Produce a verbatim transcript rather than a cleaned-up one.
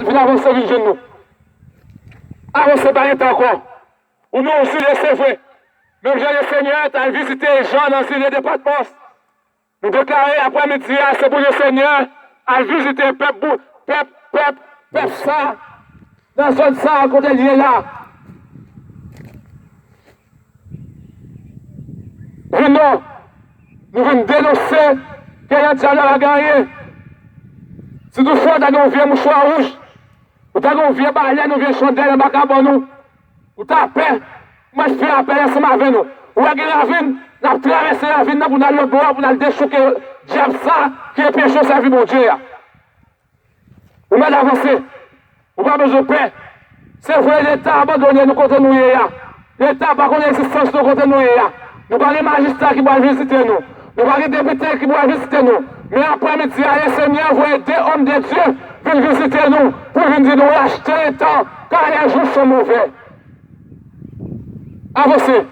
Vin avanse, vin jwenn nou. Avanse, pa rete ankò. Ou nou zile, se vre. Menm jan Lesenyè t al vizite Jan nan zile de Patmòs. Nou deklare aprèmidi a, se pou Lesenyè al vizite pèp, pèp, pèp, pèp sa, nan zòn sa kote l ye la. Vin non, nou vin denonse ke yon dyalòg a genyen. Si toutfwa w ta gen yon vye mouchwa wouj, ou ta gen yon vye balèn, yon vye chandèl anba kabann ou, ou ta pè, mwen fè apèl ansanm avè nou. Ou wè gen ravin, n ap travèse ravin nan pou n al lòt bò a, pou n al dechouke dyab sa ki enpeche w sèvi Bondye a. Ou mèt avanse. Ou pa bezwen pè. Se vre, Leta abandone nou kote nou ye a. Leta pa konn egzistans nou kote nou ye a. Nou pa gen majistra ki pral vizite nou. Nou pa gen depite ki pral vizite nou. Men aprèmidi a, Lesenyè voye de òm de Dye vin vizite nou pou vin di nou rachte letan, car les jours sont mauvais. Avanse.